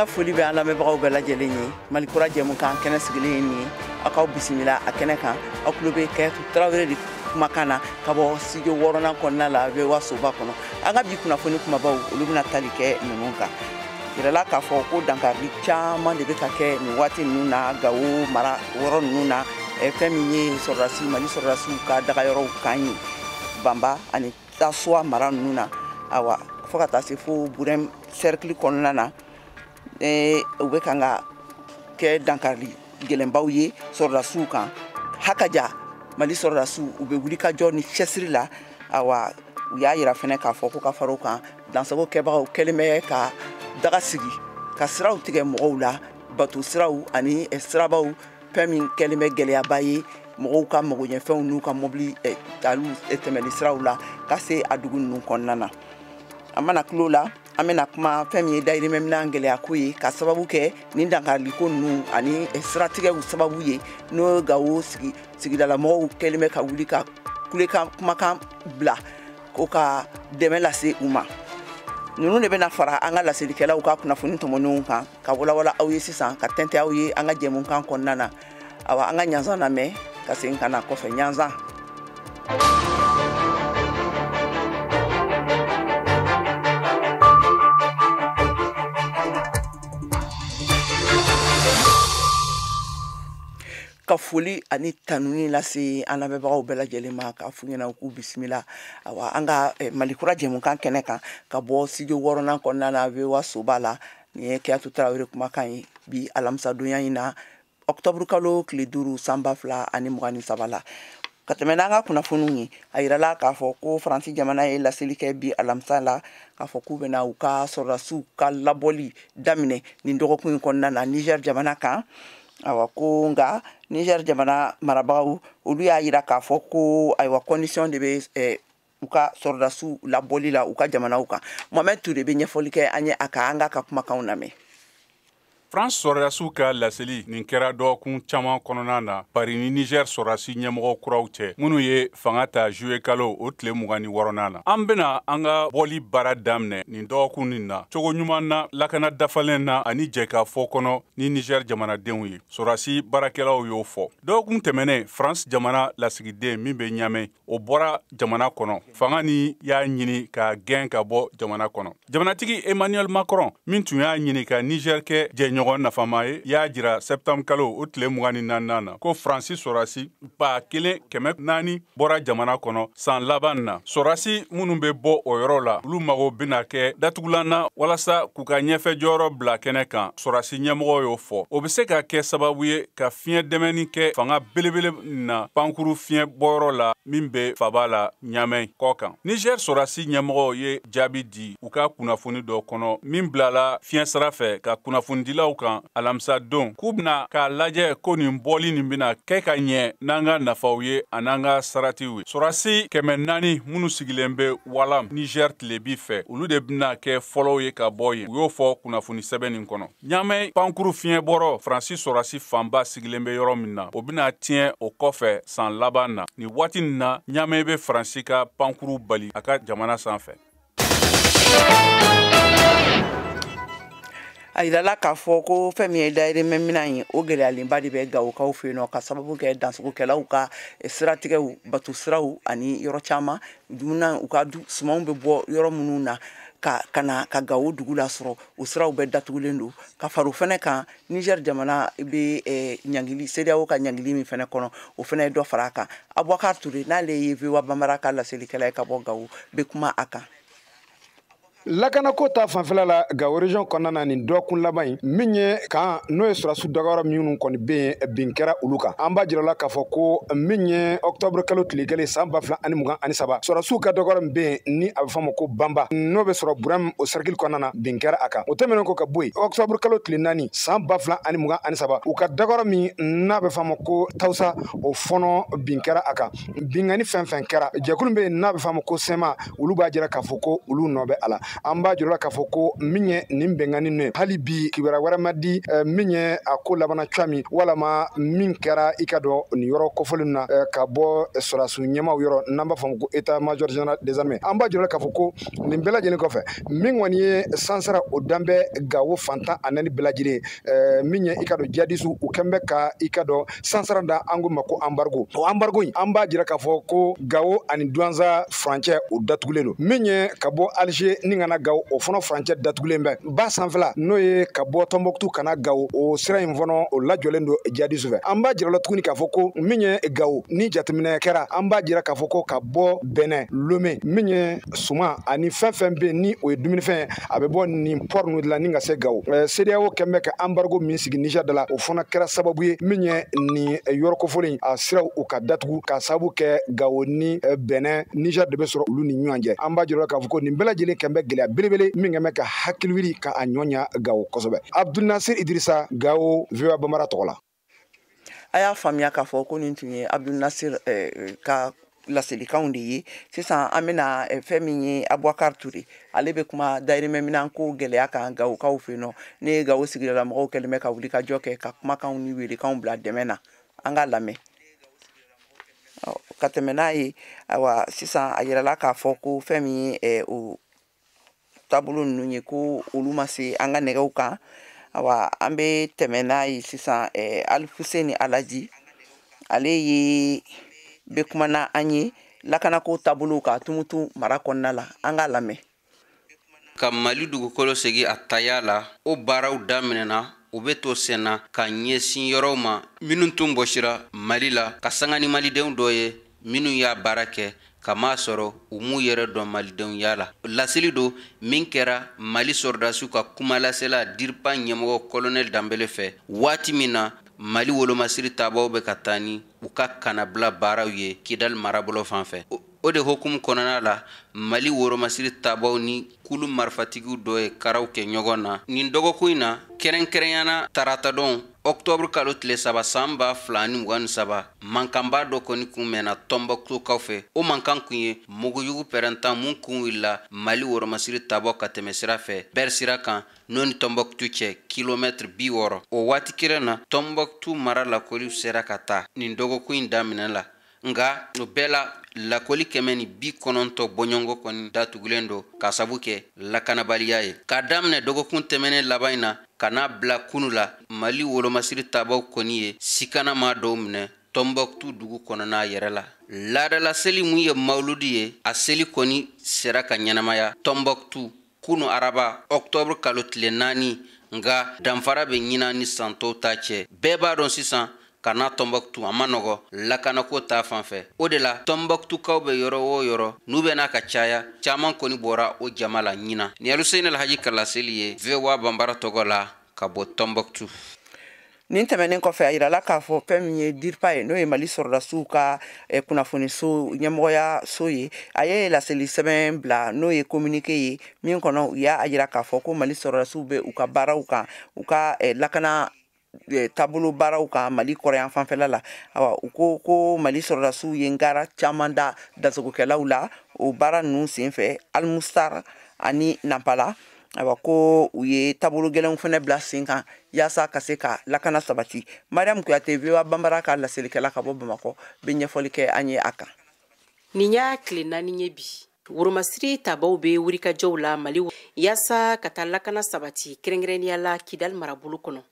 An ka foli bɛ an lamɛnbagaw bɛɛ lajɛlen ye. Mali Kura jɛmukan kɛnɛ sigilen ye nin ye. Aw k'aw bisimila a kɛnɛ kan. Aw tulo bɛ Kɛtu Tarawele de kumakan na ka bɔ studio 6nan kɔnɔna la VOA soba kɔnɔ. An ka bi kunnafoni kumabaw olu bɛna tali kɛ ninnu kan. Yirala k'a fɔ ko dankarili caman de bɛ ka kɛ nin waati ninnu na Gawo mara yɔrɔ ninnu na. Fɛn min ye sɔrɔdasi Mali sɔrɔdasiw ka dagayɔrɔw kan ye Banba ani Tasoa mara ninnu na. Awa fo ka taa se fo Burɛm cercle kɔnɔna na. U bɛ kan ka kɛ dankarili gɛlɛnbaw ye sɔrɔdasiw kan. Hakaja Mali sɔrɔdasiw u bɛ wuli ka jɔ ni cɛsiri la. Awa u y'a yira fɛnɛ k'a fɔ ko ka fara o kan dansago kɛbagaw kɛlen bɛ ka daga sigi ka siraw tigɛ mɔgɔw la, bato siraw ani sirabaw, fɛn min kɛlen bɛ gɛlɛyaba ye mɔgɔw ka magoɲɛfɛnw n'u ka mobili taliw tɛmɛli siraw la ka se a dugu ninnu kɔnɔna na. An mana tulo la, an bɛna kuma fɛn min ye dayirimɛminɛn gɛlɛyako ye ka sababu kɛ nin dankariliko ninnu ani siratigɛw sababu ye, n'o Gawo sigidalamɔgɔw kɛlen bɛ ka wuli ka kulekan kumakan bila ko ka dɛmɛ lase u ma. Ninnu de bɛna fara an ka laselikɛlaw ka kunnafoni tɔmɔnenw kan ka walawala aw ye sisan, ka tɛntɛn aw ye an ka jɛmukan kɔnɔna na. Awa an ka ɲanzan lamɛn ka segin ka na kɔfɛ. Ɲanzan. Ka foli ani tanuni lase an lamɛnbagaw bɛɛ lajɛlen ma, k'a f'u ɲɛna k'u bisimila. Awa an ka Mali Kura jɛmukan kɛnɛ kan ka bɔ studio 6nan kɔnɔna na VOA soba la. Nin ye Kɛyatu Tarawele kumakan ye bi alamisadonya in na, octobre kalo tile 5 san 2023 la. Ka tɛmɛ n'an ka kunnafoniw ye, a yirala k'a fɔ ko Faransi jamana ye laseli kɛ bi alamisa la k'a fɔ k'u bɛna u ka sɔrɔdasiw ka labɔli daminɛ nin dɔgɔkun in kɔnɔna na Niger jamana kan. Awa ko nka Niger jamana marabagaw olu y'a yira k'a fɔ ko ayiwa condition de bɛ u ka sɔrɔdasiw labɔli la u ka jamanaw kan. Mohamed Toure bɛ ɲɛfɔli kɛ an ye a kan, an k'a ka kumakanw lamɛn. France sɔrɔdasiw ka laseli nin kɛra dɔgɔkun caman kɔnɔna na Paris ni Niger sɔrɔdasi ɲɛmɔgɔ kuraw cɛ minnu ye fanga ta juillet kalo o tile 26nan na. An bɛna an ka bɔli baara daminɛ nin dɔgɔkun nin na cogo ɲuman na, lakana dafalen na ani jɛkafɔ kɔnɔ ni Niger jamanadenw ye, sɔrɔdasi baarakɛlaw y'o fɔ. Dɔgɔkun tɛmɛnen, France jamana lasigiden min bɛ Ɲamɛ, o bɔra jamana kɔnɔ. Fanga ni y'a ɲini ka gɛn ka bɔ jamana kɔnɔ. Jamanatigi Emmanuel Macron min tun y'a ɲini ka Niger kɛ jɛɲɔgɔn nafama ye, y'a jira septembre kalo o tile 24nan na ko Faransi sɔrɔdasi 1400 bɔra jamana kɔnɔ san laban na. Sɔrɔdasi minnu bɛ bɔ o yɔrɔ la, olu mago bɛna kɛ datugulan na walasa k'u ka ɲɛfɛ jɔyɔrɔ bila kɛnɛ kan, sɔrɔdasi ɲɛmɔgɔ y'o fɔ. O bɛ se ka kɛ sababu ye ka fiɲɛ dɛmɛni kɛ fanga belebele na pankuru fiɲɛ bɔyɔrɔ la min bɛ faba la Ɲamɛ kɔ kan. Niger sɔrɔdasi ɲɛmɔgɔw ye jaabi di u ka kunnafoni dɔ kɔnɔ min bilala fiɲɛ sira fɛ ka kunnafonidilaw kan alamisa don, k'u bɛna k'a lajɛ ko nin bɔli nin bɛna kɛ ka ɲɛ n'an ka nafaw ye an'an ka saratiw ye. Sɔrɔdasi 400 minnu sigilen bɛ Walam Niger tilebi fɛ, olu de bɛna kɛ fɔlɔw ye ka bɔ yen, u y'o fɔ kunnafoni sɛbɛn nin kɔnɔ. Ɲamɛ pankuru fiɲɛ bɔrɔ Faransi sɔrɔdasi fanba sigilen bɛ yɔrɔ min na, o bɛna tiɲɛ o kɔfɛ san laban na. Nin waati nin na, Ɲamɛ bɛ Faransi ka pankuru bali a ka jamana sanfɛ. A yirala k'a fɔ ko fɛn min ye dayirimɛminɛn ye, o gɛlɛyalenba de bɛ Gawokaw fɛ yen nɔ, ka sababu kɛ dansogokɛlaw ka siratigɛw, bato siraw ani yɔrɔ caman dumuni u ka sumanw bɛ bɔ yɔrɔ minnu na ka na ka Gawo dugu lasɔrɔ, o siraw bɛɛ datugulen don. Ka fara o fɛnɛ kan, Niger jamana bɛ ɲangili, CEDEAO ka ɲangili min fɛnɛ kɔnɔ, o fɛnɛ ye dɔ fara a kan. Abubakar Ture n'ale ye VOA Bambara ka laselikɛla ye ka bɔ Gawo, bɛ kuma a kan. Lakanako ta fanfɛla la Gawo région kɔnɔna na nin dɔgɔkun laban in, min ye kan n'o ye sɔrɔdasiw dagayɔrɔ minnu kɔni bɛ yen, bin kɛra olu kan. An b'a jira la k'a fɔ ko min ye octobre kalo tile 1 san 2023, sɔrɔdasiw ka dagayɔrɔ min bɛ yen ni a bɛ fɔ a ma ko Banba, n'o bɛ sɔrɔ Burɛm o cercle kɔnɔna na, bin kɛra a kan. O tɛmɛnen kɔ ka bɔ yen, octobre kalo tile 4 san 2023, u ka dagayɔrɔ min n'a bɛ fɔ a ma ko Tawusa, o fɔnɔ bin kɛra a kan. Binkanni fɛn fɛn kɛra, jɛkulu bɛ yen n'a bɛ fɔ a ma ko SEMA, olu b'a jira k'a fɔ ko olu nɔ bɛ a la. An b'a jira la k'a fɔ ko min ye nin bɛnkanni ninnu ye, hali bi kibaruya wɛrɛ ma di min ye a ko labanna cogoya min, walama min kɛra i ka dɔn nin yɔrɔ kofɔlen na ka bɔ sɔrɔdasiw ɲɛmaaw yɔrɔ, n'an b'a fɔ ko état major général des armées. An b'a jira k'a fɔ ko nin bɛɛ lajɛlen kɔfɛ, min kɔni ye sansara o dan bɛ Gawo fantan a naani bɛɛ lajɛlen, min ye i ka dɔn jihadisiw u kɛn bɛ ka i ka dɔn sansara da, an ko ma ko embargo. O embargo in, an b'a jira k'a fɔ ko Gawo ani Duwanza furancɛ o datugulen don. Min ye ka bɔ Alger ni ka na Gawo, o fana furancɛ datugulen bɛ. Ba sanfɛla, n'o ye ka bɔ Tɔnbɔkutu ka na Gawo, o sira in fana o lajɔlen don jihadisiw fɛ. An b'a jira la tuguni k'a fɔ ko min ye Gawo ni jateminɛ kɛra, an b'a jira k'a fɔ ko ka bɔ Bɛnɛ, Lome, min ye suman ani fɛn fɛn bɛ yen ni o ye dumunifɛn ye, a bɛ bɔ nin port ninnu de la ni ka se Gawo. CEDEAO kɛn bɛ ka embargo min sigi Niger da la, o fana kɛra sababu ye min ye nin yɔrɔ kofɔlen a siraw u ka datugu, k'a sababu kɛ Gawo ni Bɛnɛ Niger de bɛ sɔrɔ olu ni ɲɔgɔn cɛ. An b'a jira k'a fɔ ko nin bɛɛ lajɛlen kɛn bɛ gɛlɛya belebele min kɛn bɛ ka hakili wuli ka a ɲɔ ɲa Gawo kosɛbɛ. Abdul Nasir Idrissa, Gawo, VOA Bambara tɔgɔ la. A y'a faamuya k'a fɔ ko nin tun ye Abdul Nasir ka laselikanw de ye. Sisan an bɛna fɛn min ye Abubakar Ture, ale bɛ kuma dayirimɛminɛn ko gɛlɛya kan Gawokaw fɛ yen nɔ. Ne ye Gawo sigidala mɔgɔw kɛlen bɛ ka wuli ka jɔ kɛ ka kumakanw ni welekanw bila dɛmɛ na, an k'a lamɛn ka tɛmɛ n'a ye. Ayiwa, sisan a yirala k'a fɔ ko fɛn min ye o taabolo ninnu ye, ko olu ma se an ka nɛgɛw kan. Ayiwa, an bɛ tɛmɛ n'a ye sisan. Alifuseni Alaji, ale ye bɛ kuma na an ye lakanako taabolow kan Tumutu mara kɔnɔna la, an k'a lamɛn. Ka Mali dugukolo segin a taya la, o baaraw daminɛna, u bɛ to senna ka ɲɛsin yɔrɔw ma minnu tun bɔsira Mali la, ka sanga ni malidenw dɔ ye minnu y'a baara kɛ, k'a sɔrɔ u m'u yɛrɛ dɔn malidenw la. Laseli don min kɛra Mali sɔrɔdasiw ka kumalasela DIRPA ɲɛmɔgɔ colonel Danbele fɛ, waati min na Mali wolomasiri tabaw bɛ ka taa ni u ka kanabila baaraw ye Kidali marabolo fan fɛ. O de hukumu kɔnɔna la, Mali wolomasiri tabaw ni kulu marifatigiw dɔ ye karaw kɛ ɲɔgɔn na nin dɔgɔkun in na, kɛrɛnkɛrɛnyana taratadon octobre kalo tile 3 san 2023. Mankanba dɔ kɔni kun mɛnna Tɔnbɔkutukaw fɛ. O mankan kun ye mugujugu pɛrɛntan mun kun wulila Mali woromasiri tabaw ka tɛmɛ sira fɛ Bɛri sira kan, n'o ni Tɔnbɔkutu cɛ kilomɛtiri 60. O waati kelen na, Tɔnbɔkutu mara lakɔliw sera ka taa nin dɔgɔkun in daminɛ la, nka o bɛɛ la lakɔli 190 bɔɲɔgɔnko kɔni datugulen don k'a sabu kɛ lakanabaliya ye. K'a daminɛ dɔgɔkun tɛmɛnen laban in na ka n'a bila kunu la, Mali wolomasiri tabaw kɔni ye sikanama dɔw minɛ Tɔnbɔkutu dugu kɔnɔna yɛrɛ la. Laadala seli mun ye mawuludi ye, a seli kɔni sera ka ɲɛnamaya Tɔnbɔkutu kunu araba octobre kalo tile 4, nka danfara bɛ ɲinan ni san tɔw ta cɛ. Bɛɛ b'a dɔn sisan ka na Tɔnbɔkutu a ma nɔgɔ lakanako ta fan fɛ. O de la Tɔnbɔkutukaw bɛ yɔrɔ o yɔrɔ n'u bɛ n'a ka caya, caman kɔni bɔra o jama la ɲinan. Nin Aluseni Alhaji Kalaseli ye VOA Banbara tɔgɔ la ka bɔ Tɔnbɔkutu. Nin tɛmɛnen kɔfɛ, a yirala k'a fɔ fɛn min ye DIRPA ye, n'o ye Mali sɔrɔdasiw ka kunnafoniso ɲɛmɔgɔya so ye, a ye laseli sɛbɛn bila, n'o ye communiqué ye, min kɔnɔ u y'a yira k'a fɔ ko Mali sɔrɔdasiw bɛ u ka baaraw kan, u ka lakana taabolo baaraw kan Mali kɔrɔyan fanfɛla la. Awa, u ko ko Mali sɔrɔdasiw ye ngara caman da dasogokɛlaw la o baara ninnu senfɛ Almustar ani Nampala. Ayiwa, ko u ye taabolo gɛlɛnw fana bila sen kan yaasa ka se ka lakana sabati. Mariam Kuyate, VOA Banbara ka laselikɛla ka bɔ Bamakɔ, bɛ ɲɛfɔli kɛ an ye a kan. Nin y'a tile 4 ye bi, woromasiri tabaw bɛ wulikajɔw la Mali yaasa ka taa lakana sabati, kɛrɛnkɛrɛnnenya la Kidali marabolo kɔnɔ.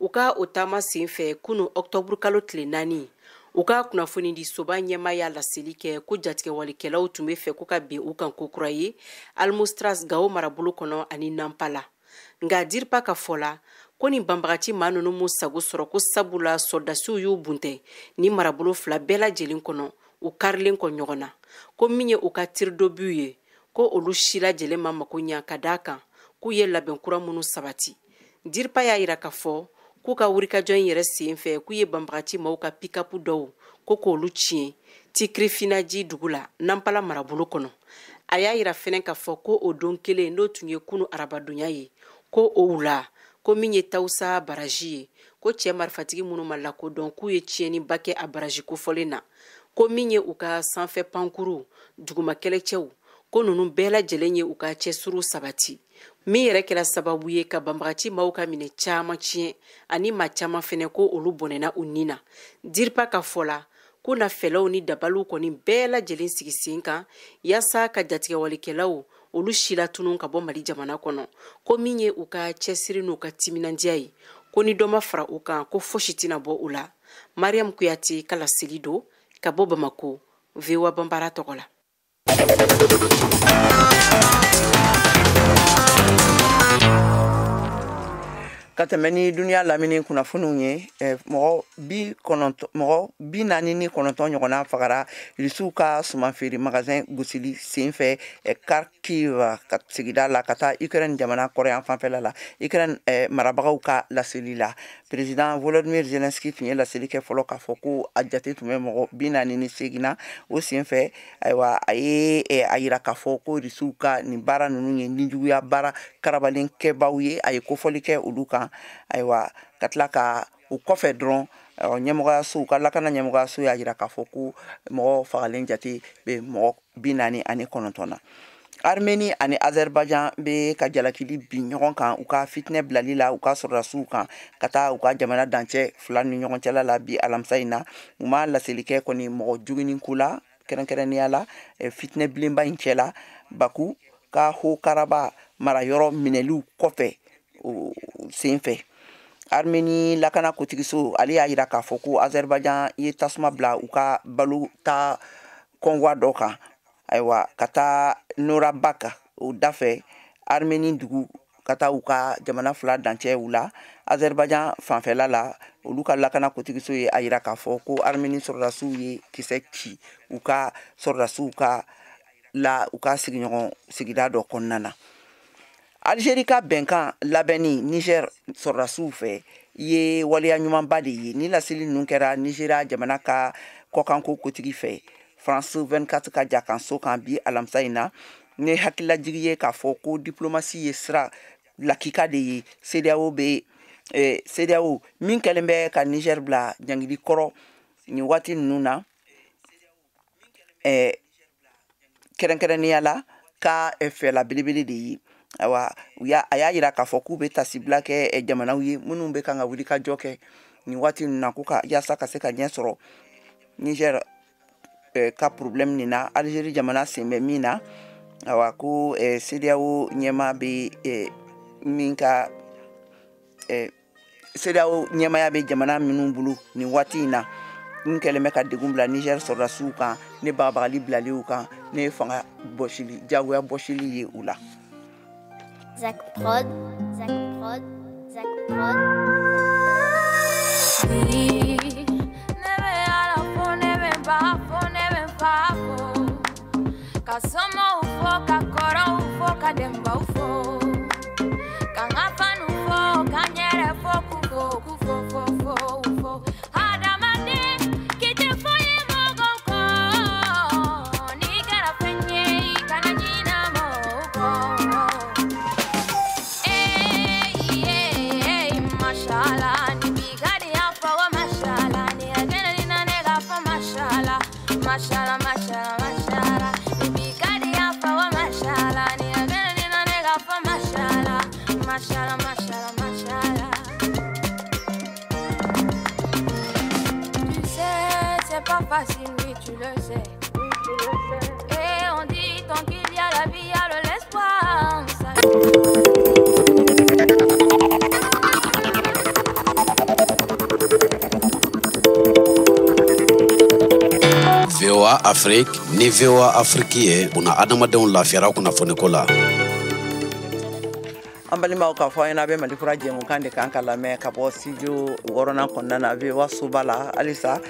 U ka o taama sen fɛ kunu octobre kalo tile 4, u ka kunnafoni di soba ɲɛma y'a laseli kɛ ko jatigɛwalikɛlaw tun bɛ fɛ ko ka bin u kan kokura ye Almostras, Gawo marabolo kɔnɔ ani Nampala. Nka DIRPA ka fɔ la ko nin banbagaci maa ninnu m'u sago sɔrɔ, ko sabula sɔrɔdasiw y'u buntɛ ni marabolo fila bɛɛ lajɛlen kɔnɔ, u karilen kɔ ɲɔgɔn na. Ko min ye u ka tir d'obus ye, ko olu si lajɛlen ma mako ɲa, ka d'a kan k'u ye labɛn kura minnu sabati. DIRPA y'a yira k'a fɔ k'u ka wulikajɔ in yɛrɛ sen fɛ, k'u ye banbagaci maaw ka pick-up dɔw ko k'olu tiɲɛ Tikirifinaji dugu la, Nanpala marabolo kɔnɔ. A y'a yira fɛnɛ k'a fɔ ko o don kelen, n'o tun ye kunu arabadonya ye, ko o wula, ko min ye Tawusa baraji ye, ko cɛ marifatigi minnu ma lakodɔn, k'u ye tiɲɛniba kɛ a baraji kofɔlen na. Ko min ye u ka sanfɛ pankuru duguma kɛlɛcɛw, Ko ninnu bɛɛ lajɛlen ye u ka cɛsiriw sabati, min yɛrɛ kɛra sababu ye ka banbagaci maaw ka minɛ caman tiɲɛ ani maa caman fɛnɛ ko olu bɔnɛna u ni na. DIRPA ka fɔ la, ko na fɛlɛw ni dabaliw kɔni bɛɛ lajɛlen sigi sen kan yaasa ka jatigɛwalikɛlaw olu silatunu ka bɔ Mali jamana kɔnɔ, ko min ye u ka cɛsiri n'u ka timinandiya ye, ko ni dɔ ma fara u kan ko fosi tɛna bɔ u la. Mariam Kuyate ka laseli don ka bɔ Bamako, VOA Banbara tɔgɔ la. Ka tɛmɛ ni duniya lamini kunnafoniw ye, mɔgɔ 49 ɲɔgɔnna fagara Irisiw ka sumanfeere magasin gosili senfɛ Kharkiv ka sigida la ka taa Ukraine jamana kɔrɔyan fanfɛla la. Ukraine marabagaw ka laseli la, président Volodymyr Zelensky tun ye laseli kɛ fɔlɔ k'a fɔ ko a jate tun bɛ mɔgɔ 48 na. O senfɛ, ayiwa, a ye a yira k'a fɔ ko Irisiw ka nin baara ninnu ye nijuguya baara karabalen kɛbaw ye. A ye kofɔli kɛ olu kan. Ayiwa, ka tila ka o kɔfɛ dɔrɔn, ɲɛmɔgɔyaso ka lakana ɲɛmɔgɔyaso y'a jira k'a fɔ ko mɔgɔ fagalen jate bɛ mɔgɔ 49 na. Armenie ani Azerbaïdjan bɛ ka jalakili bin ɲɔgɔn kan u ka fitinɛ bilali la u ka sɔrɔdasiw kan ka taa u ka jamana dancɛ fila ni ɲɔgɔn cɛla la bi alamisa in na. U ma laseli kɛ kɔni mɔgɔ joginin ko la, kɛrɛnkɛrɛnnenya la fitinɛ bilenba in cɛla Baku ka Haut-Karabakh marayɔrɔ minɛliw kɔfɛ o senfɛ. Armenie lakana kotigiso ale y'a jira k'a fɔ ko Azerbaïdjan ye tasuma bila u ka balo ta convoi dɔ kan, ayiwa, ka taa Norabak o dafɛ Armenie dugu ka taa u ka jamana fila dancɛw la. Azerbaïdjan fanfɛla la, olu ka lakana kotigiso ye a jira k'a fɔ ko Armenie sɔrɔdasiw ye kisɛ ci u ka sɔrɔdasiw ka la u ka sigiɲɔgɔn sigida dɔ kɔnɔna na. Algérie ka bɛnkan labɛnni Niger sɔrɔdasiw fɛ ye waleya ɲumanba de ye. Ni laseli ninnu kɛra Nigéria jamana ka kɔkanko kotigi fɛ France 24 ka jakanso kan bi alamisa in na, ni hakililajigi ye k'a fɔ ko diplomasi ye sira lakika de ye. CEDEAO bɛ CEDEAO min kɛlen bɛ ka Niger bila ɲangili kɔrɔ nin waati ninnu na, kɛrɛnkɛrɛnnenya la ka fɛla belebele de ye. Ayiwa, a y'a jira k'a fɔ k'u bɛ tasibila kɛ jamanaw ye minnu bɛ kan ka wuli ka jɔ kɛ nin waati ninnu na, ko ka yaasa ka se ka ɲɛ sɔrɔ Niger ka problème nin na, Algérie jamana sen bɛ min na. Ayiwa, ko CEDEAO ɲɛmaa bɛ min ka CEDEAO ɲɛmaaya bɛ jamana minnu bolo nin waati in na, n kɛlen bɛ ka degun bila Niger sɔrɔdasiw kan ne bagabagali bilaliw kan ne fanga bɔsili jagoya bɔsili ye u la. Zach Prod, Zach Prod, Zach Prod. Facile, oui, tu le sais. Oui, tu le sais. Et on dit tant qu'il y a la vie, il y a l'espoir. Ça... VOA Afrique ni VOA Afrique ye buna adamadenw lafiyara kunnafoniko la. An balimaw k'a fɔ an ɲɛna, a bɛ Mali kura jɛmukan de kan ka lamɛn ka bɔ studio wɔɔrɔnan kɔnɔna na VOA soba la halisa.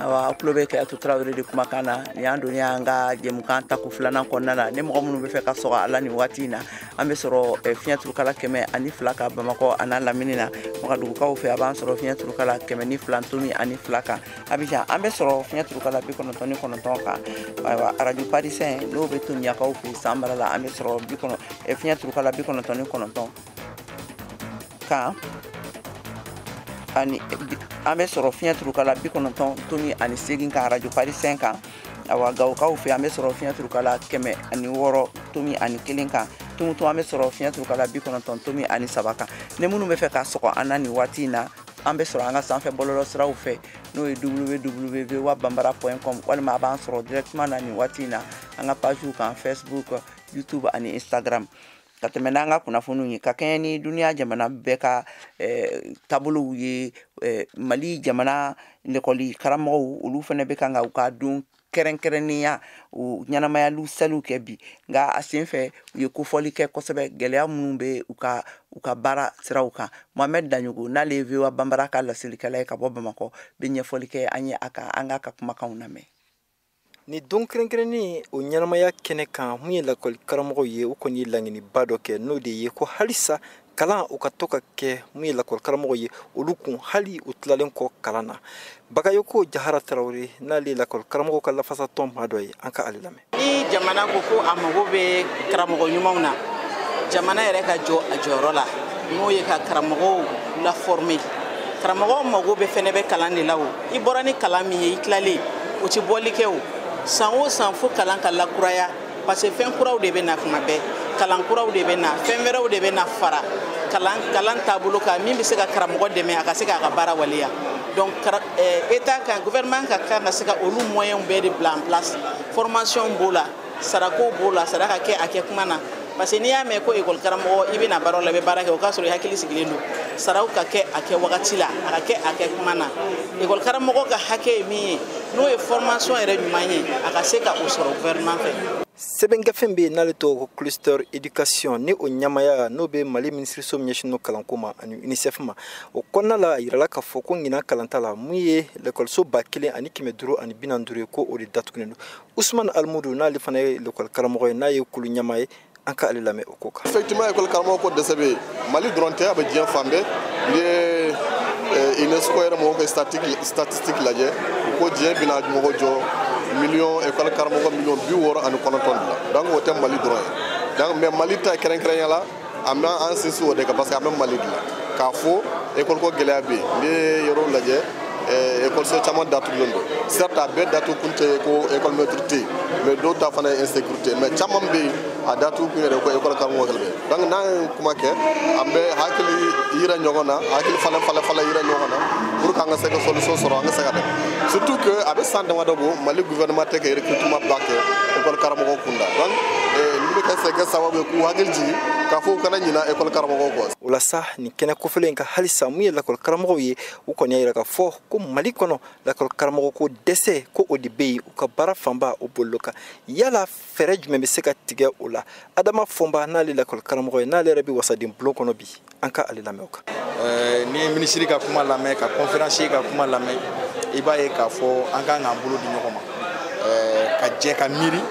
Awa, aw tulo bɛ Kayatu Tarawele de kumakan na. Nin y'an donnen an ka jɛmukan tako filanan kɔnɔna na. Ni mɔgɔ minnu bɛ fɛ ka sɔgɔ a la nin waati in na, an bɛ sɔrɔ fiɲɛ turukala 102 kan Bamakɔ a n'a lamini na. Wagadugukaw fɛ a b'an sɔrɔ fiɲɛ turukala 102.2 kan. Abidjan an bɛ sɔrɔ fiɲɛ turukala 99 kan. Ayiwa, arajo Parisɛn n'o bɛ Tomiyakaw fɛ San mara la, an bɛ sɔrɔ fiɲɛ turukala 99 kan. Ani an bɛ sɔrɔ fiɲɛ turukala 98.8 kan, Radio Paris 5 kan. Awa, Gawokaw fɛ, an bɛ sɔrɔ fiɲɛ turukala 106.1 kan. Tumutu, an bɛ sɔrɔ fiɲɛ turukala 90.3 kan. Ni minnu bɛ fɛ ka sɔgɔ an na nin waati in na, an bɛ sɔrɔ an ka sanfɛ bɔlɔlɔ siraw fɛ, n'o ye www.bambara.com, walima a b'an sɔrɔ directement na nin waati in na an ka page kan, Facebook, YouTube ani Instagram. Ka tɛmɛ n'an ka kunnafoniw ye, ka kɛɲɛ ni duniya jamana bɛɛ ka taabolow ye, Mali jamana lekɔli karamɔgɔw, olu fana bɛ kan ka u ka don kɛrɛnkɛrɛnnenya o ɲɛnamayaliw saliw kɛ bi. Nka a sen fɛ, u ye kofɔli kɛ kosɛbɛ gɛlɛya minnu bɛ u ka baara siraw kan. Mohamed Daɲogo, n'ale ye VOA Banbara ka laselikɛla ye ka bɔ Bamakɔ, bɛ ɲɛfɔli kɛ an ye a kan. An k'a ka kumakanw lamɛn. Ni don kɛrɛnkɛrɛnnen o ɲɛnamaya kɛnɛ kan, mun ye lakɔli karamɔgɔw ye, o kɔni ye laɲiniba dɔ kɛ, n'o de ye ko halisa kalan o ka to ka kɛ mun ye lakɔli karamɔgɔ ye olu kun, hali u tilalen kɔ kalan na. Bagayoko Jahara Tarawele, n'ale ye lakɔli karamɔgɔ ka lafasatɔn maa dɔ ye, an ka ale lamɛn. Ni jamana ko ko a mago bɛ karamɔgɔ ɲumanw na, jamana yɛrɛ ka jɔ a jɔyɔrɔ la, n'o ye ka karamɔgɔw la former. Karamɔgɔw mago bɛ fɛnɛ bɛ kalan de la. O i bɔra ni kalan min ye, i tilalen, o ti bɔli kɛ. O san o san, fo kalan ka lakuraya, parce que fɛn kuraw de bɛ na kuma bɛɛ, kalan kuraw de bɛ na, fɛn wɛrɛw de bɛ na fara kalan taabolo kan min bɛ se ka karamɔgɔ dɛmɛ a ka se k'a ka baara waleya. Donc état kan, gouvernement ka kan ka se ka olu moyens bɛɛ de bila en place. Formation b'o la, sarako b'o la, sara ka kɛ a kɛ kuma na, parce que n'i y'a mɛn ko école karamɔgɔ, i bɛna baara la, i bɛ baara kɛ, o k'a sɔrɔ i hakili sigilen don. Saraw ka kɛ a kɛ wagati la, a ka kɛ a kɛ kuma na. École karamɔgɔ ka hakɛ ye min ye, n'o ye formation yɛrɛ ɲuman ye, a ka se ka o sɔrɔ gouvernement fɛ. Sɛbɛn gafe bɛ yen, n'ale tɔgɔ ko Cluster Education, ni o ɲamaya n'o bɛ Mali minisiriso min ɲɛsinnen kalanko ma ani UNICEF ma. O kɔnɔna la, a yirala k'a fɔ ko ɲinan kalanta la, mun ye lakɔliso 1545 ye, ko o de datugulen don. Usumani Alimudu, n'ale fana ye lakɔli karamɔgɔ ye, n'a ye kulu ɲɛmaa ye, an ka ale lamɛn o ko kan. Effectivement, école karamɔgɔ ko dɛsɛ bɛ yen. Mali dɔrɔn tɛ, a bɛ diɲɛ fan bɛɛ. N'i ye UNESCO yɛrɛ mɔgɔw ka statistique lajɛ, u ko diɲɛ bɛna mɔgɔ jɔ miliyɔn, école karamɔgɔ miliyɔn 69 de la. Donc o tɛ Mali dɔrɔn ye. Donc mais Mali ta kɛrɛnkɛrɛnya la, an bɛ an sinsin o de kan, parce que an bɛ Mali de la. K'a fɔ école ko gɛlɛya bɛ yen, n'i ye yɔrɔw lajɛ, école caman datugulen don. Certes, a bɛɛ datugu kun tɛ ko école maître tɛ yen, mais dɔw ta fana ye insécurité, mais caman bɛ yen, a datugu kun yɛrɛ ko école karamɔgɔ kɛlɛ bɛ. Donc n'an ye kuma kɛ, an bɛ hakili yira ɲɔgɔn na, hakili falen falen falen yira ɲɔgɔn na, pour que an ka se ka solution sɔrɔ, an ka se ka dɛmɛ. Surtout que a bɛ san damadɔ bɔ, Mali gouvernement tɛ ka recrutement ba kɛ école karamɔgɔ kunda. Donc nin bɛ ka se kɛ sababu ye k'u hakili jigin k'a fɔ u kana ɲina école karamɔgɔw kɔ. O la sa, nin kɛnɛ kofɔlen in ka halisa mun ye lakɔli karamɔgɔw ye, u kɔni y'a yira k'a fɔ ko Mali kɔnɔ, lakɔli karamɔgɔ ko dɛsɛ ko o de bɛ yen, u ka baara fanba o bolilo kan. Yala fɛɛrɛ jumɛn bɛ se ka tigɛ o la? Adama Fɔnba, n'ale lakɔli karamɔgɔ ye, n'ale yɛrɛ bɛ wasaden bulon kɔnɔ bi, an ka ale lamɛn o kan. N'i ye minisiri ka kuma lamɛn, ka conférencier ka kuma lamɛn, i b'a ye k'a fɔ an kan k'an bolo di ɲɔgɔn ma, ka jɛ ka miiri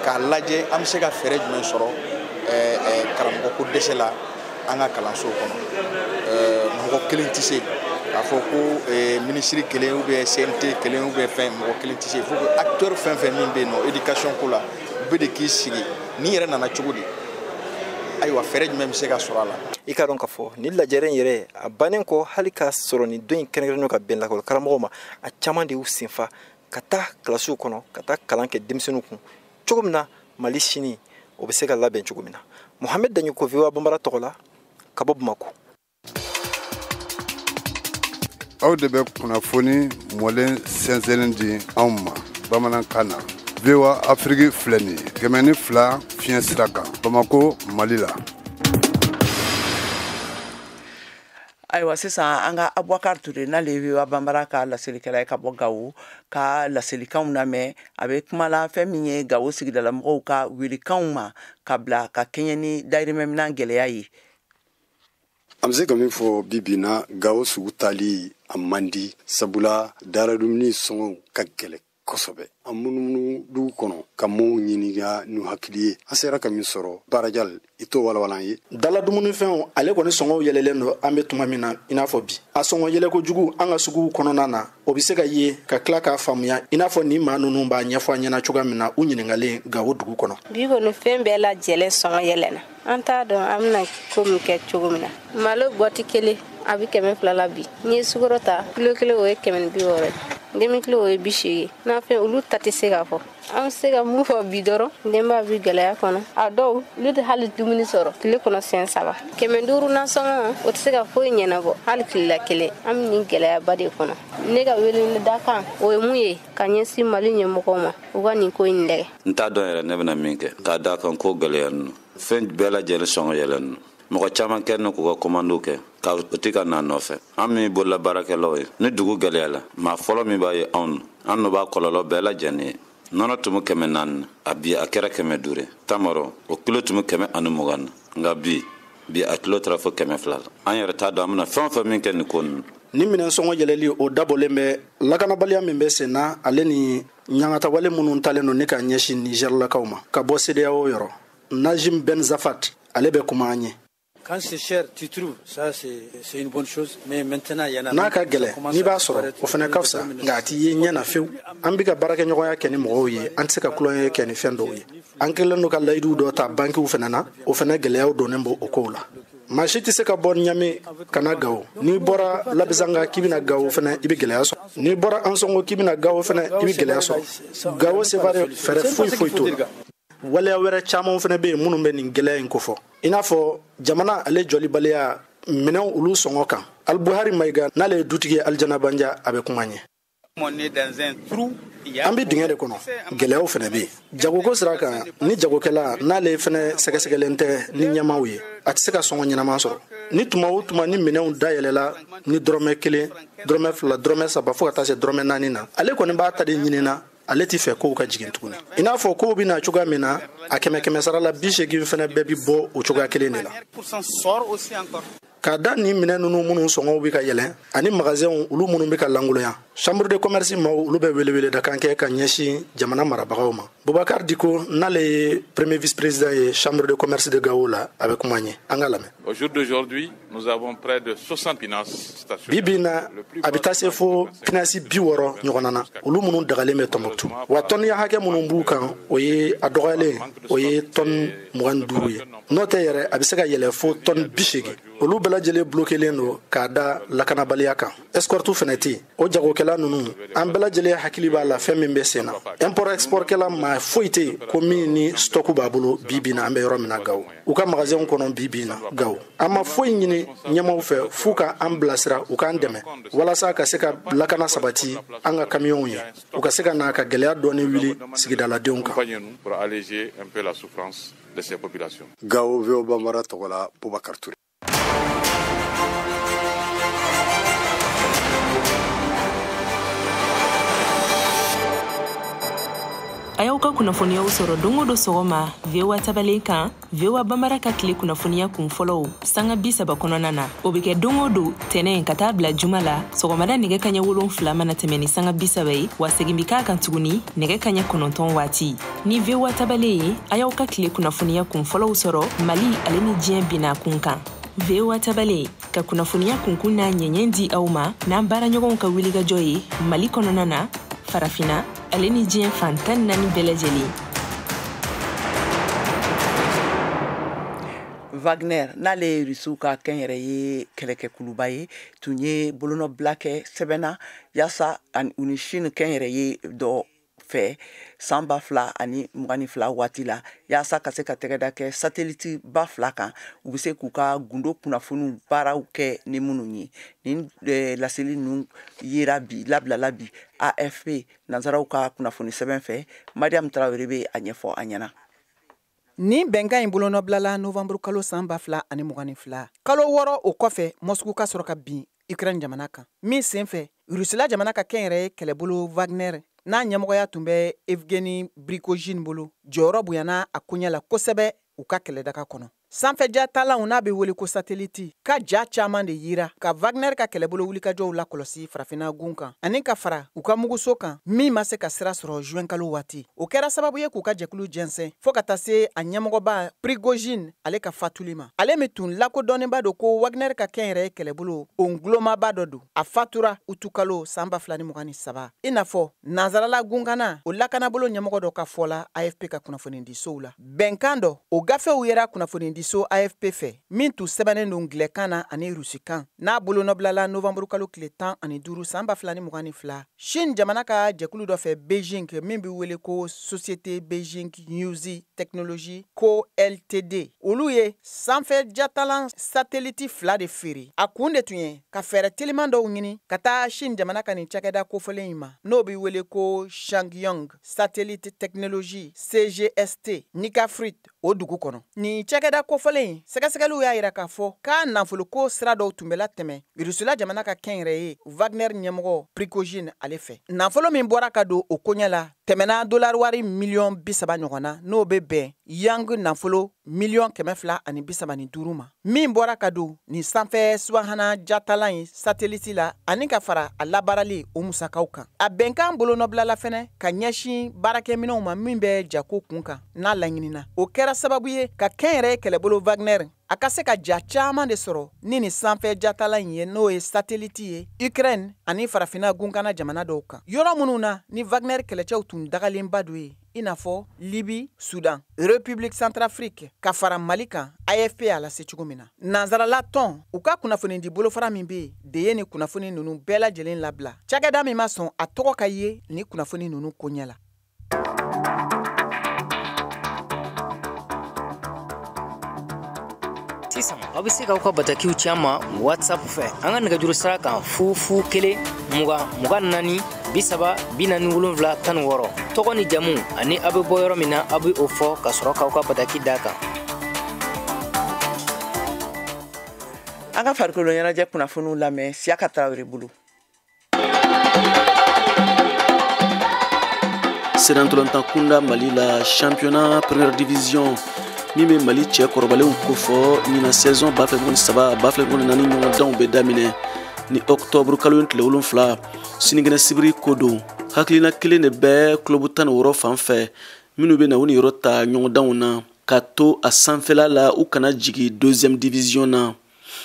k'a lajɛ an bɛ se ka fɛɛrɛ jumɛn sɔrɔ karamɔgɔ ko dɛsɛ la an ka kalansow kɔnɔ. Mɔgɔ kelen tɛ se k'a fɔ ko minisiri kelen ou bien CNT kelen ou bien fɛn, mɔgɔ kelen tɛ se. Il faut que acteur fɛn fɛn min bɛ yen nɔ éducation ko la, bɛɛ de k'i sigi nin yɛrɛ nana cogo di, ayiwa, fɛɛrɛ jumɛn bɛ se ka sɔrɔ a la. I ka dɔn k'a fɔ ni lajɛrɛ in yɛrɛ a bannen kɔ, hali k'a sɔrɔ nin don in kɛrɛnkɛrɛnnen ka bɛn lakɔli karamɔgɔw ma, a caman de y'u senfa ka taa kilasiw kɔnɔ, ka taa kalan kɛ denmisɛnninw kun cogo min na, Mali sini o bɛ se ka labɛn cogo min na. Mohamed Daɲoko, VOA Banbara tɔgɔ la, ka bɔ Bamako. Aw de bɛ kunnafoni mɔlen sɛnsɛnnen di anw ma bamanankan na. VOA Afiriki filɛ nin ye, 102 fiɲɛ sira kan, Bamako, Mali la. Ayiwa, sisan an ka Abubakar Ture, n'ale ye VOA Banbara ka laselikɛla ye ka bɔ Gawo, ka laselikanw lamɛn. A bɛ kuma la fɛn min ye Gawo sigidalamɔgɔw ka welekanw ma ka bila ka kɛɲɛ ni dayirimɛminan gɛlɛya ye. An bɛ se ka min fɔ bi bi na, Gawo sugu tali a man di, sabula daradumuni sɔngɔw ka gɛlɛ kosɛbɛ. An munumunu dugu kɔnɔ ka mɔɔw ɲininka n'u hakili ye, an sera ka min sɔrɔ. Barajal, i t'o walawala an ye. Dala dumunifɛnw, ale kɔni sɔngɔw yɛlɛlen don. An bɛ tuma min na i n'a fɔ bi, a sɔngɔ yɛlɛko jugu an ka suguw kɔnɔna na, o bɛ se ka ye ka tila k'a faamuya i n'a fɔ nin maa ninnu b'a ɲɛfɔ an ɲɛna cogoya min na, u ɲininkalen Gawo dugu kɔnɔ. Bi kɔni, fɛn bɛɛ lajɛlen sɔngɔ yɛlɛna. An t'a dɔn an bɛna ko min kɛ cogo min na. Malo bɔti kelen, A bɛ 200 la bi. N'i ye sukaro ta kilo kelen, o ye 160 ye. Demi kilo, o ye 80. Nafɛn olu ta tɛ se ka fɔ. An bɛ se ka mun fɔ bi dɔrɔn, denbaya bɛ gɛlɛya kɔnɔ. A dɔw olu tɛ hali dumuni sɔrɔ tile kɔnɔ siɲɛ 3. 500 nasɔngɔ, o tɛ se ka foyi ɲɛnabɔ hali tilela kelen. An bɛ nin gɛlɛyaba de kɔnɔ. Ne ka weleweleda kan, o ye mun ye ka ɲɛsin Mali ɲɛmɔgɔw ma, u ka nin ko in lajɛ. N t'a dɔn yɛrɛ ne bɛna min kɛ, k'a d'a kan ko gɛlɛya ninnu, fɛn bɛɛ lajɛlen sɔngɔ yɛlɛn nɔ. Mɔgɔ caman kɛ k'u ka commandew kɛ ka o tɛ ka na nɔfɛ. An min bolola baarakɛlaw ye, ni dugu gɛlɛyala, maa fɔlɔ min b'a ye, anw an n'o b'a kɔlɔlɔ bɛɛ lajɛlen ye. Nɔnɔ tun 400, a bi a kɛra 500 ye. Tamaro, o kilo tun 120, nka bi a kilo taara fo 200 la. An yɛrɛ t'a dɔn an bɛna fɛn o fɛn min kɛ nin ko ninnu. Ni minɛn sɔngɔ yɛlɛli, o dabɔlen bɛ lakanabaliya min bɛ sen na, ale ni ɲangatawale minnu talen don ni ka ɲɛsin Nizɛrilakaw ma ka bɔ CEDEAO yɔrɔ. Najim Ben Zafat, ale bɛ kuma an ye. Quand c'est cher, tu trouves, ça c'est une bonne chose. Mais maintenant, il y en a. N'a ka gɛlɛn, n'i b'a sɔrɔ, o fana ka fisa, nka a t'i ye ɲɛ na fewu. An bɛ ka baarakɛɲɔgɔnya kɛ ni mɔgɔw ye, an tɛ se ka tulonkɛ kɛ ni fɛn dɔw ye. An kɛlen don ka layiduw dɔ ta bankiw fana na, o fana gɛlɛyaw donnen b'o o kow la. Maa si tɛ se ka bɔ Ɲame ka na Gawo. N'i bɔra Labizanga k'i bɛna Gawo fana, i bɛ gɛlɛya sɔrɔ. N'i bɔra Ansɔngo k'i bɛna Gawo fana, i bɛ gɛlɛya sɔrɔ. Gawo Sevare, fɛɛrɛ foyi foyi t'o la. Waleya wɛrɛ caman fana bɛ yen minnu bɛ nin gɛlɛya in kofɔ, i n'a fɔ jamana ale jɔlibaliya, minɛnw olu sɔngɔ kan. Alibuhari Mayiga, n'ale ye dutigi ye Alijanabanja, a bɛ kuma ɲɛ. An bɛ dingɛ de kɔnɔ, gɛlɛyaw fana bɛ yen jagoko sira kan. Ni jagokɛla n'ale fana sɛgɛsɛgɛlen tɛ ni ɲɛmaaw ye, a tɛ se ka sɔngɔ ɲɛnama sɔrɔ. Ni tuma o tuma ni minɛnw dayɛlɛla ni dɔrɔmɛ 1, dɔrɔmɛ 2, dɔrɔmɛ 3, fo ka taa se dɔrɔmɛ 4 na, ale kɔni b'a ta de ɲinina. Ale t'i fɛ kow ka jigin tuguni, i n'a fɔ kow bɛ na cogoya min na, a 100 100 sara la, 80 fana bɛɛ bɛ bɔ o cogoya kelen de la. K'a da nin minɛn ninnu minnu sɔngɔw bɛ ka yɛlɛn ani magasinw olu minnu bɛ ka lankolonya, chambre de commerce maaw olu bɛ weleweledakan kɛ ka ɲɛsin jamana marabagaw ma. Bubakar Diko, n'ale ye premier vice président ye chambre de commerce de Gao la, a bɛ kuma ɲɛ, an ka lamɛn. Au jour d'aujourd'hui, nous avons près de 60 pinasses stationnaires. Bi bi in na, a bɛ taa se fo pinasi 60 ɲɔgɔnna na, olu minnu dagalen bɛ Tɔnbɔkutu. Wa tɔnniya hakɛ minnu b'u kan, o ye a dɔgɔyalen, o ye tɔni 25 ye. N'o tɛ yɛrɛ, a bɛ se ka yɛlɛ fo tɔni 80. Olu bɛɛ lajɛlen bloquelen don k'a da lakanabaliya kan. Escorte fana tɛ yen. O jagokɛla ninnu, an bɛɛ lajɛlen hakili b'a la fɛn min bɛ sen na. Import export kɛla, maa foyi tɛ yen ko min ni stock b'a bolo bi bi in na, an bɛ yɔrɔ min na Gawo. U ka magasinw kɔnɔ bi bi in na Gawo. An ma foyi ɲini ɲɛmaaw fɛ f'u ka an bilasira, u k'an dɛmɛ walasa ka se ka lakana sabati an ka kamiyɔnw ye, u ka se ka na ka gɛlɛya dɔɔni wuli sigidaladenw kan. Pour alléger un peu la souffrance de ces populations. Gawo, VOA Bambara tɔgɔ la, Bubakar Ture. A y'aw ka kunnafoniyaw sɔrɔ don o don sɔgɔma VOA tabalen kan, VOA Bambara ka tile kunnafoniya kun fɔlɔw sanga 30 kɔnɔna na. O bɛ kɛ don o don tɛnɛ ka taa bila juma la, sɔgɔmada nɛgɛ kaɲɛ 7 mana tɛmɛ ni sanga 30 ye, wa segin bɛ k'a kan tuguni nɛgɛ kaɲɛ 9 waati. Ni VOA tabalen ye, a y'aw ka tile kunnafoniya kun fɔlɔw sɔrɔ Mali ale ni diɲɛ binna kun kan. VOA tabalen ka kunnafoniya kunkun n'a ɲɛɲɛ di aw ma n'an baaraɲɔgɔnw ka wulikajɔ ye Mali kɔnɔna na, Farafina ale ni diɲɛ fan 14 bɛɛ lajɛlen. Wagner, n'ale ye Rusiw ka kɛnyɛrɛye kɛlɛkɛkuluba ye, tun ye bolonɔbila kɛ sɛbɛn na yaasa u ni Chine kɛnyɛrɛye dɔ fɛ san 2022 waati la, yaasa ka se ka tɛgɛda kɛ satellite ba 2 kan, u bɛ se k'u ka gundo kunnafoniw baaraw kɛ ni minnu ye. Nin laseli ninnu yera bi, labilala bi AFP nansaraw ka kunnafoni sɛbɛn fɛ. Mariam Tarawele bɛ a ɲɛfɔ an ɲɛna. Nin bɛnkan in bolonɔbilala novembre kalo san 2022. Kalo 6 o kɔfɛ, Moscou ka sɔrɔ ka bin Ukraine jamana kan. Min senfɛ, Rusila jamana ka kɛnyɛrɛye kɛlɛbolo Wagner n'a ɲɛmɔgɔya tun bɛ Evgeny Prigojine bolo, jɔyɔrɔ bonyana a koɲɛ la kosɛbɛ u ka kɛlɛdaga kɔnɔ. Sanfɛja talanw n'a bɛ wele ko satellite ka ja caman de yira ka Wagner ka kɛlɛbolo wulikajɔw lakɔlɔsi farafinna gun kan ani ka fara u ka muguso kan min ma se ka sira sɔrɔ juin kalo waati. O kɛra sababu ye k'u ka jɛkulu jɛnsɛn fo ka taa se a ɲɛmɔgɔba Prigojine ale ka fatuli ma. Ale min tun lakodɔnnenba don ko Wagner ka kɛnyɛrɛye kɛlɛbolo o ngulomaba dɔ don, a fatura utukalo san 2023. I n'a fɔ nansarala gunkana o lakanabolo ɲɛmɔgɔ dɔ ka fɔ la AFP ka kunnafonidisow la. Bɛnkan dɔ o gafew yera kunnafoni kunnafonidiso AFP fɛ, min tun sɛbɛnnen don gilɛkan na ani rusikan, n'a bolonɔbilala novembre kalo tile 15 san 2022 Chine jamana ka jɛkulu dɔ fɛ Beijing min bɛ wele ko Société Beijing News Technology Co Ltd. Olu ye sanfɛ jatalan satellite 2 de feere. A kun de tun ye ka fɛɛrɛ teliman dɔw ɲini ka taa Chine jamana ka nin cakɛda kofɔlen in ma, n'o bɛ wele ko Changyong Satellite Technology CGST Nikafrit o dugu kɔnɔ. Nin cakɛda kofɔlen in sɛgɛsɛgɛliw y'a yira k'a fɔ k'a nafoloko sira dɔw tun bɛ latɛmɛ Rusila jamana ka kɛnyɛrɛye Wagner ɲɛmɔgɔ Prigojine ale fɛ. Nafolo min bɔra ka don o koɲɛ la tɛmɛna dollar wari miliyɔn 30 ɲɔgɔn na, n'o bɛ bɛn yang nafolo miliyɔn 235 ma, min bɔra ka don nin sanfɛ subahana jatalan in satellite la ani ka fara a labaarali o musakaw kan. A bɛnkan bolonɔbilala fɛnɛ ka ɲɛsin baarakɛminɛnw ma min bɛ jako kun kan n'a laɲinina. O kɛra sababu ye ka kɛnyɛrɛye kɛlɛbolo Wagner a ka se ka ja caman de sɔrɔ ni nin sanfɛ jatalan in ye, n'o ye satellite ye Ukraine ani farafinna gunkana jamana dɔw kan, yɔrɔ minnu na ni Wagner kɛlɛcɛw tun dagalenba do ye, i n'a fɔ Libye, Soudan, République Centrafrique ka fara Mali kan. AFP y'a lase cogo min na, nansarala tɔn u ka kunnafonidi bolofara min bɛ yen de ye nin kunnafoni ninnu bɛɛ lajɛlen labila. Cakɛda min ma sɔn a tɔgɔ ka ye nin kunnafoni ninnu koɲɛ la. Sisan aw bɛ se k'aw ka batakiw ci an ma WhatsApp fɛ an ka nɛgɛjuru sira kan 0 0 1 20 24 30 47 16. Tɔgɔ ni jamu ani aw bɛ bɔ yɔrɔ min na, aw bɛ o fɔ ka sɔrɔ k'aw ka bataki d'a kan. An ka farikolo ɲɛnajɛ kunnafoniw lamɛn Siyaka Tarawele bolo. Senna kunda Mali la championnat première division min bɛ Mali cɛ kɔrɔbalenw kofɔ ɲinan saison 2023 2024 ɲɔgɔndanw bɛ daminɛ ni octobre kalo in tile 7 sinikɛnɛ sibiri ko don. Hakilina kelen de bɛ club 16 fan fɛ minnu bɛ na u niyɔrɔ ta ɲɔgɔndanw na ka to a sanfɛla la u kana jigin deuxième division na.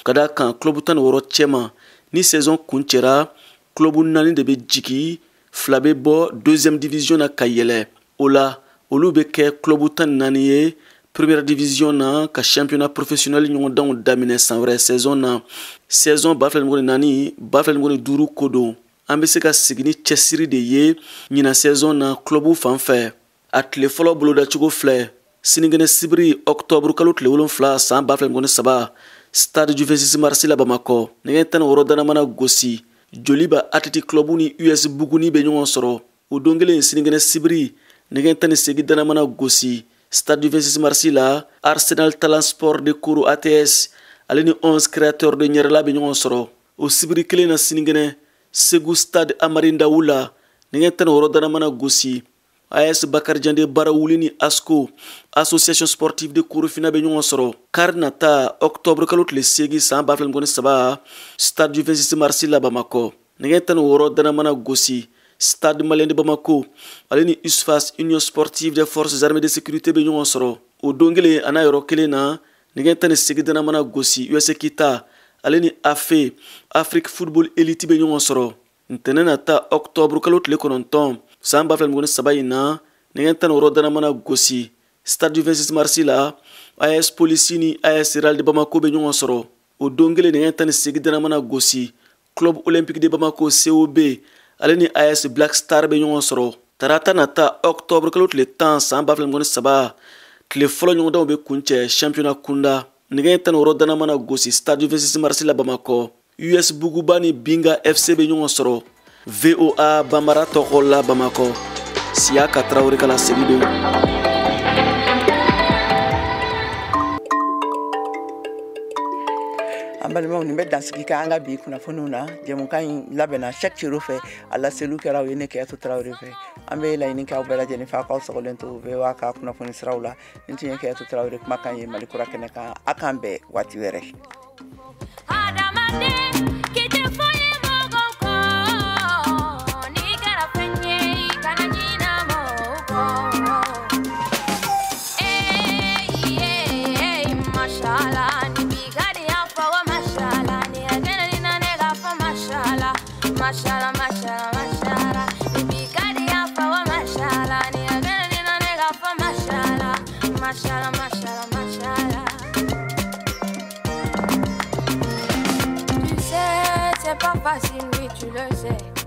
Ka d'a kan club 16 cɛma ni saison kuncɛra, club 4 de bɛ jigin, 2 bɛ bɔ deuxième division na ka yɛlɛ. O la olu bɛ kɛ club 14 ye première division na ka championnat professionnel ɲɔgɔndanw daminɛ san wɛrɛ saison na. Saison 2024 2025 ko don. An bɛ se ka sigi ni cɛsiri de ye ɲinan saison na club fan fɛ. A tile fɔlɔ bolodacogo filɛ: sinikɛnɛ sibiri octobre kalo tile 7 san 2023 stade du 26 mars la Bamakɔ, nɛgɛ 16 dana mana gosi, Joliba Athletic Club ni US Buguni bɛ ɲɔgɔn sɔrɔ. O don kelen sinikɛnɛ sibiri nɛgɛ 18 dana mana gosi, stade du 26 mars la Arsenal Talent Sport de Koro ATS ale ni 11 créateurs de Ɲɛrɛla bɛ ɲɔgɔn sɔrɔ. O sibiri kelen na sinikɛnɛ Segu stade Amari Ndawu la nɛgɛ 16 dana mana gosi, AS Bakarijan de Barawuli ni ASCO Association Sportive de Korofina bɛ ɲɔgɔn sɔrɔ. Kari nata octobre kalo tile 8 san 2023 stade du 26 mars la Bamakɔ, nɛgɛ 16 dana mana gosi, Stade Malien de Bamako ale ni USFAS Union Sportive des Forces Armées de Sécurité bɛ ɲɔgɔn sɔrɔ. O don kelen a n'a yɔrɔ kelen na nɛgɛ 18 dana mana gosi, US Kita ale ni AFE Afrique Football Elite bɛ ɲɔgɔn sɔrɔ. Ntɛnɛn nata octobre kalo tile 9 san 2023 in na nɛgɛ 16 dana mana gosi, stade du 26 mars la AS Police ni AS Real de Bamako bɛ ɲɔgɔn sɔrɔ. O don kelen nɛgɛ 18 dana mana gosi, Club Olympique de Bamako COB ale ni AS Black Star bɛ ɲɔgɔn sɔrɔ. Tarata nata octobre kalo tile 10 san 2023 tile fɔlɔ ɲɔgɔndanw bɛ kuncɛ championnat kunda, nɛgɛ 16 dana mana gosi stade du 26 mars la Bamakɔ, US Buguba ni Binga FC bɛ ɲɔgɔn sɔrɔ. VOA Bambara tɔgɔ la Bamakɔ, Siyaka Tarawele ka laseli don. An balimaw, nin bɛ dansigi kɛ an ka bi kunnafoniw na. Jɛmukan in labɛnna Cheick Cero fɛ, a laseliw kɛra o ye ne Kɛyatu Tarawele fɛ. An bɛ laɲini kɛ aw bɛɛ lajɛlen fɛ, aw k'aw sɔgɔlen to VOA ka kunnafoni siraw la. Nin tun ye Kɛyatu Tarawele kumakan ye Mali kura kɛnɛ kan. A k'an bɛn waati wɛrɛ. Mashallah, mashallah, mashallah. Mashallah, mashallah, mashallah. C'est pas facile, oui, tu le sais.